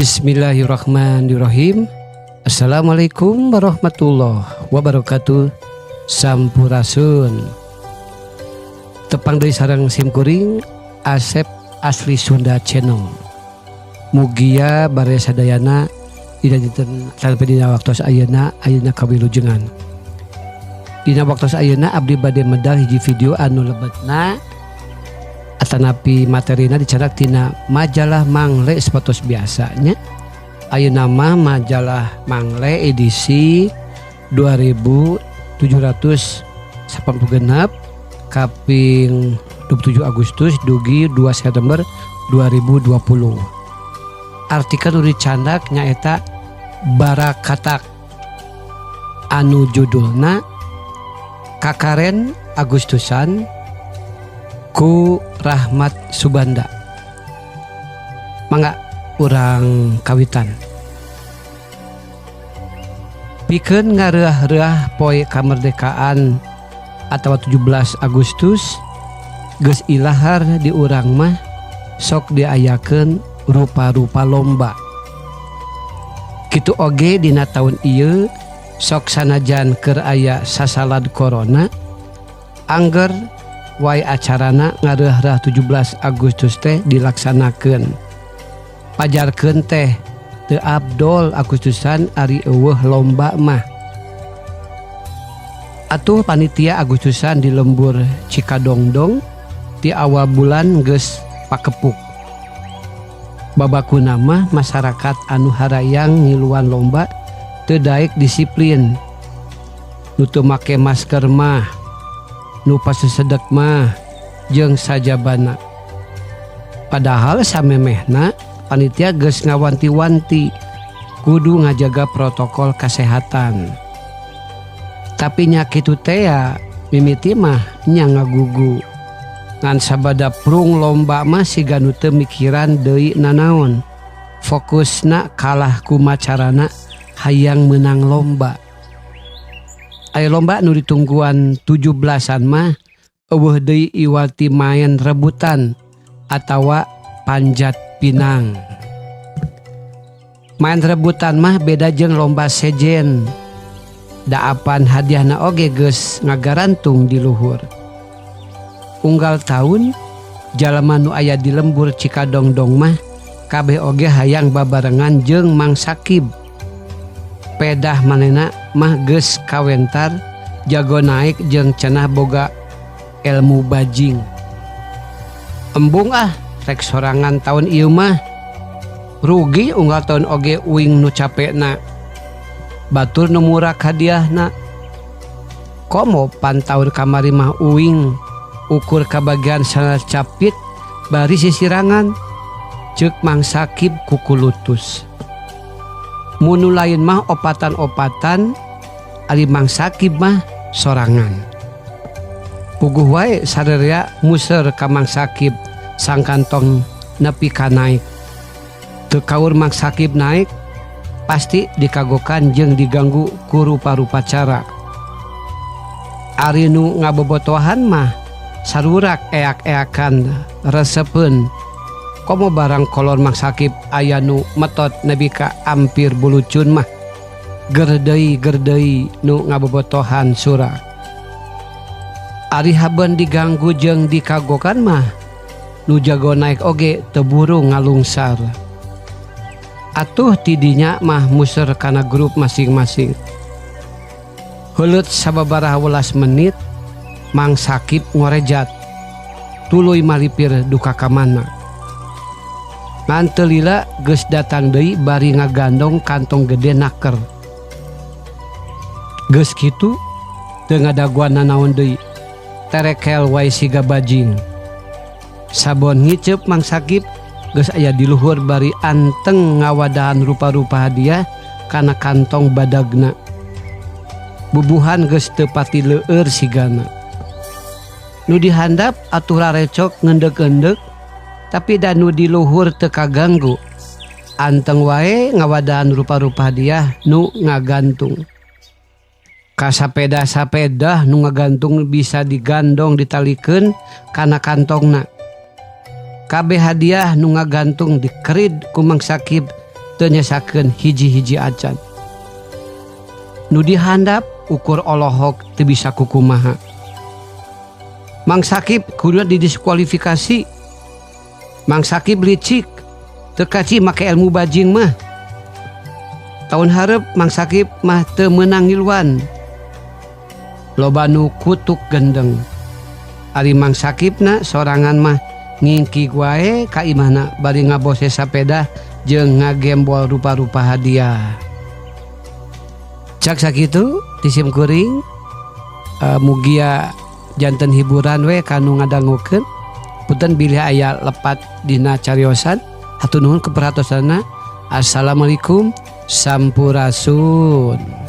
Bismillahirrahmanirrahim. Assalamualaikum warahmatullahi wabarakatuh. Sampurasun. Tepang deui sareng simkuring, Asep Asli Sunda Channel. Mugia baraya sadayana dina dinten sampai dina waktu ayeuna ayeuna kawilujengan. Dina waktu ayeuna abdi bade medal hiji video anu lebetna atanapi materina dicarak tina majalah Mangle sapertos biasanya. Ayeuna mah majalah Mangle edisi 2786 kaping 27 Agustus dugi 2 September 2020. Artikel nu dicandak nyaeta Barakatak anu judulna Kakaren Agustusan ku Rahmat Subanda. Mangga urang kawitan. Pikeun ngareuah-reuah poe kamerdekaan atau 17 Agustus geus ilahar di urang mah sok diayakeun rupa-rupa lomba. Kitu oge dina taun ieu, sok sanajan keur aya sasalad corona, angger wae acarana ngareuah-reuah 17 Agustus teh dilaksanakeun. Pajarkeun teh teu abdol Agustusan ari euweuh lomba mah. Atuh panitia Agustusan di lembur Cikadongdong ti awal bulan geus pakepuk. Babakuna mah masyarakat anu harayang ngiluan lomba teu daek disiplin. Nu teu make masker mah, nu pasesedek mah, jeung sajabana. Padahal samemehna panitia geus ngawanti-wanti kudu ngajaga protokol kesehatan. Tapi nya kitu teh ya, mimiti mah nya ngagugu. Ngan sabada prung lomba mah siga nu teu mikiran deui nanaon. Fokusna kalah kumacarana hayang menang lomba. Aya lomba nu ditungguan 17-an mah euweuh deui iwati main rebutan atawa panjat pinang. Main rebutan mah beda jeung lomba sejen. Daapan hadiahna oge geus ngagarantung di luhur. Unggal taun jalma nu aya di lembur Cikadongdong mah kabeh oge hayang babarengan jeung Mang Sakib. Pedah manehna mah geus kawentar jago naik jeung cenah boga ilmu bajing. "Embung ah, rek sorangan taun ieu mah. Rugi unggal taun oge uing nu capekna. Batur nu murak hadiahna. Komo pan taun kamari mah uing ukur kabagian sandal capit bari sisirangan," ceuk Mang Sakib kukulutus. Mun nu lain mah opatan-opatan, ari Mang Sakib mah sorangan. Puguh wae sarerea muser ka Mang Sakib sangkan tong nepi ka naik. Teu kaur Mang Sakib naik, pasti dikagokan jeung diganggu ku rupa-rupa cara. Ari nu ngabobotohan mah sarurak eak-eakan resepeun. Komo barang kolor Mang Sakib aya nu metot nepi ka ampir bulucun mah. Ger deui ger deui nu ngabobotohan surak. Ari haben diganggu jeung dikagokan mah nu jago naik oge teu buru ngalungsar. Atuh tidinya mah muser kana grup masing-masing. Heuleut sababaraha welas menit Mang Sakib ngorejat. Tuluy malipir duka ka mana. Ngan teu lila geus datang deui bari ngagandong kantong gede naker. Geus kitu teu ngadagoan nanaon deui. Terekel wae siga bajing. Sabon ngiceup Mang Sakib geus aya di luhur bari anteng ngawadahan rupa-rupa hadiah kana kantong badagna. Bubuhan geus teu pati leueur sigana. Nu dihandap atuh rarecok ngendek-endek, tapi da nu di luhur teu kaganggu. Anteng wae ngawadahan rupa-rupa hadiah nu ngagantung. Kasapeda-sapedah nu ngagantung bisa digandong ditalikeun kana kantongna. Kabeh hadiah nu ngagantung dikerid ku Mang Sakib. Teu nyesakeun hiji-hiji acan. Nu dihandap ukur olohok teu bisa kukumaha. Mang Sakib kudu didiskualifikasi. Mang Sakib licik, teu kaci make ilmu bajing mah. Tahun hareup Mang Sakib mah teu meunang ngiluan. Loba nu kutuk gendeng. Ari Mang Sakibna sorangan mah ngingkig wae ka imahna bari ngabose sapeda jeung ngagembol rupa-rupa hadiah. Cak sakitu ti sim kuring, mugia janten hiburan we kanu ngadangukeun. Punten bilih aya lepat dina cariosan. Hatur nuhun keperhatosanna. Assalamualaikum, sampurasun.